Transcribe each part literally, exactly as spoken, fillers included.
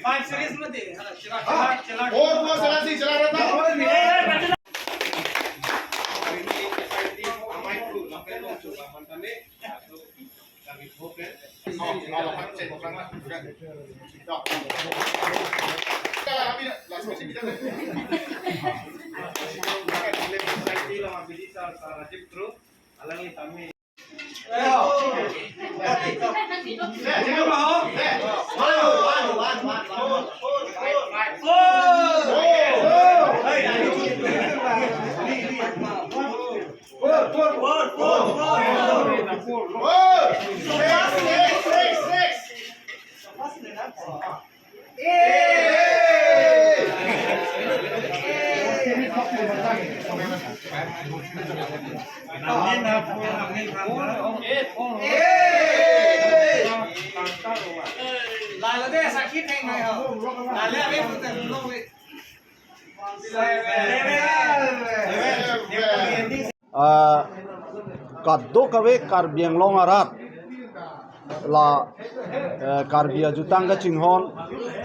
Five series मध्ये, हा, चला, चला, चला. Four, four, चला, चला, चला. Ah, kadokave Karbi Anglong arat la, eh, Karbi ajutang kachinghon,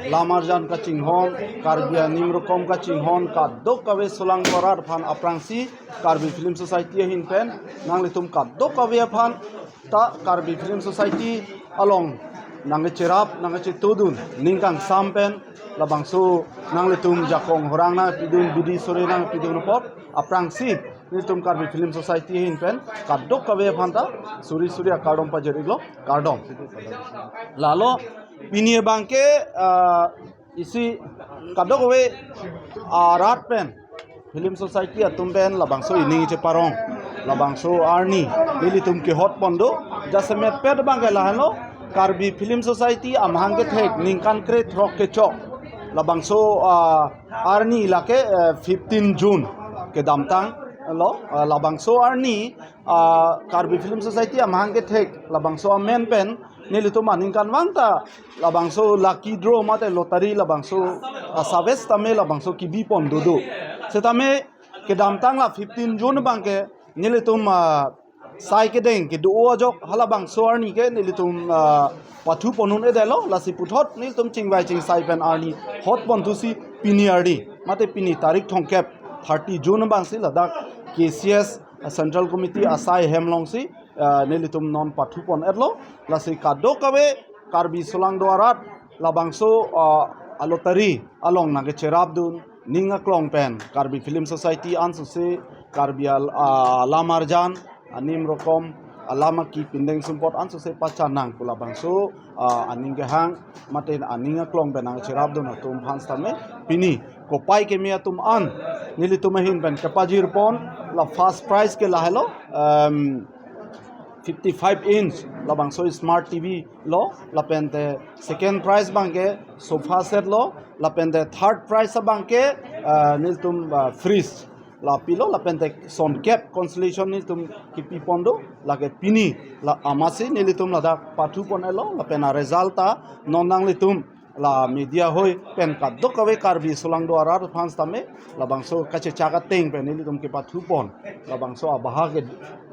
lamarjan kachinghon, Karbi anim rokom kachinghon, kadokave solangdo arat aphan aphrangsi Karbi Film Society ahin pen nanglitum kadokave aphan ta Karbi Film Society along nangkecherap nangkechetudun ning kangsam pen labangso nanglitum jakong horang nangpidun, bidi sore nangpidun apot aphrangsi nelitum Karbi Film Society ahin pen kadokave aphan ta suri suri akardom pajir-iklo, kardom. Lalo pini abangke, ah, isi kadokave arat pen Film Society atum pen labangso ining cheparong, labangso arni nelitum kehot pon do. Jasemet pet abangke lahenlo, Karbi Film Society amahang kethek ningkan kre throk kechok labangso, ah, arni lake, eh, fifteen June kedamtang lo, ah, labangso arni, ah, Karbi Film Society amahang kethek labangso amen pen nelitum aningkanvang ta labangso lucky draw mate lottery labangso, ah, save sitame labangso kebi pon dodo. Setame kedamtang la fifteen June abangke nelitum, ah, sai kedeng kedo ajok halabangso arni ke nelitum, ah, pathu pon un-edetlo, lasi puthot nelitum chingvai chingsai pen arni hot pon thusi pini arni mate pini tarik thomkep, thirty June abangsi ladak K C S Central Committee asai hem alongsi, ah, nelitum non pathu pon-etlo, lasi kadokave Karbi solangdo arat labangso, ah, alottery along nangkecherapdun ning aklong pen Karbi Film Society ansose Karbi al-, ah, lamarjan anim rokom alam aki pindeng sumpot ansose pachanang pu labangso, ah, aning kehang mate aning aklong pen nangcherapdun atum aphan sitame pini kopai keme atum an nelitum ahin pen kepajir pon. La first prize ke lahelo, em, fifty-five inch labangso smart T V lo, lapente second prize abangke sofa set lo, lapente third prize abangke, ah, nelitum, ah, fridge la pilo, lapente sonkep consolation nelitum kepi pon do. Lake pini la amatsi nelitum ladak pathu pon-etlo, lapen aresult ta non nanglitum la media hoi pen kadokave Karbi solangdo arat aphan sitame labangso kachechak ateng pen nelitum kepathu pon, labangso abaha ke,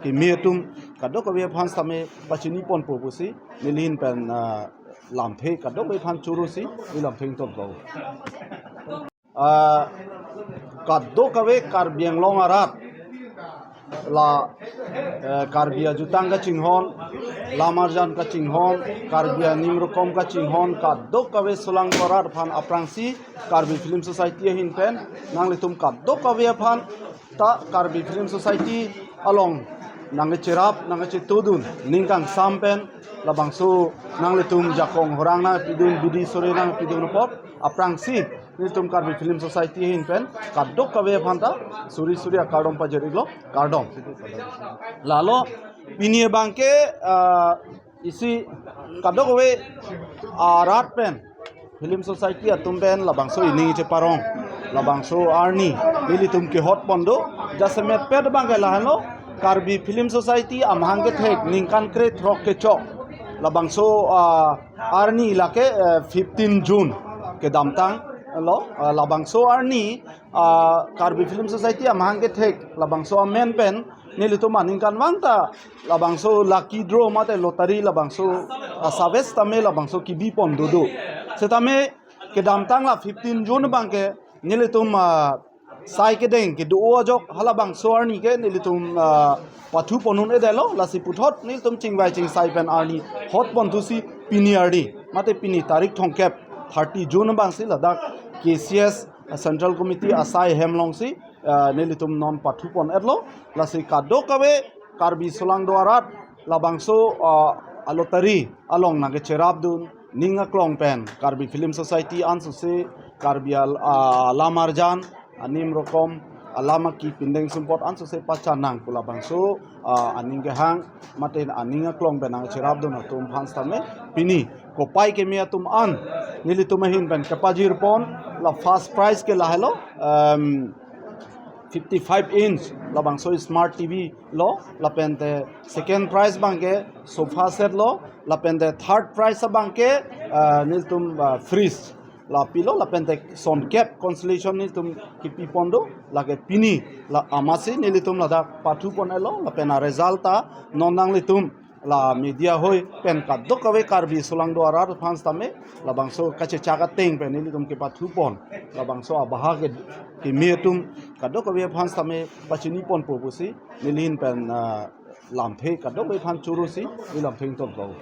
keme atum kadokave aphan sitame pachini ponpo pusi neli ahin pen, ah, lamthe kadokave aphan choro si neli lamthe ington po. Ah, kadokave Karbi Anglong arat la, eh, Karbi ajutang kachinghon, lamarjan kachinghon, Karbi anim rokom kachinghon, kadokave solangdo arat aphan aphrangsi Karbi Film Society ahin pen nanglitum kadokave aphan ta Karbi Film Society along nangkecherap nangkechetudun ning kangsam pen labangso nanglitum jakong horang nangpidun, bidi sore nangpidun apot aphrangsi nelitum Karbi Film Society ahin pen kadokave aphan ta suri suri akardom pajir-iklo, kardom. Lalo pini abangke, ah, isi kadokave arat pen Film Society atum pen labangso ining cheparong, labangso arni nelitum kehot pon do. Jasemet pet abangke lahenlo, Karbi Film Society amahang kethek ningkan kre throk kechok labangso, ah, arni lake, eh, fifteen June kedamtang lo, ah, labangso arni, ah, Karbi Film Society amahang kethek labangso amen pen Nelitum aningkanvang ta labangso lucky draw mate lottery labangso asap sitame labangso kebi pon dodo. Sitame kedamtang la fifteen June abangke nelitum, ah, sai kedeng kedo ajok halabangso arni ke nelitum, ah, pathu pon un-edetlo, lasi puthot nelitum chingvai chingsai pen arni hot pon thusi pini arni mate pini tarik thomkep, thirty June abangsi ladak K C S Central Committee asai hem alongsi, ah, nelitum non pathu pon-etlo, lasi kadokave Karbi Solangdo arat labangso, ah, a lottery along nangkecherapdun, ning aklong pen Karbi Film Society ansose, Karbi al-, ah, alam arjan, anim rokom alam aki pindeng sumpot ansose pachanang pu labangso, ah, aning kehang mate aning aklong pen nangcherapdun atum aphan sitame pini kopai keme atum an nelitum ahin pen kepajir pon. La first prize ke lahelo, em, fifty-five inch labangso smart T V lo, lapente second prize abangke sofa set lo, lapente third prize abangke, ah, nelitum, ah, fridge la pilo, lapente sonkep consolation nelitum kepi pon do, lake pini la amatsi nelitum ladak pathu pon-etlo, lapen a result ta non nanglitum la media hoi pen kadokave Karbi Solangdo arat aphan sitame labangso kachechak ateng pen nelitum kepathu pon, labangso abaha ke, keme atum kadokave aphan sitame pachini ponpo pusi neli ahin pen, ah, lamthe kadokave aphan chorosi neli lamthe ingtonpo.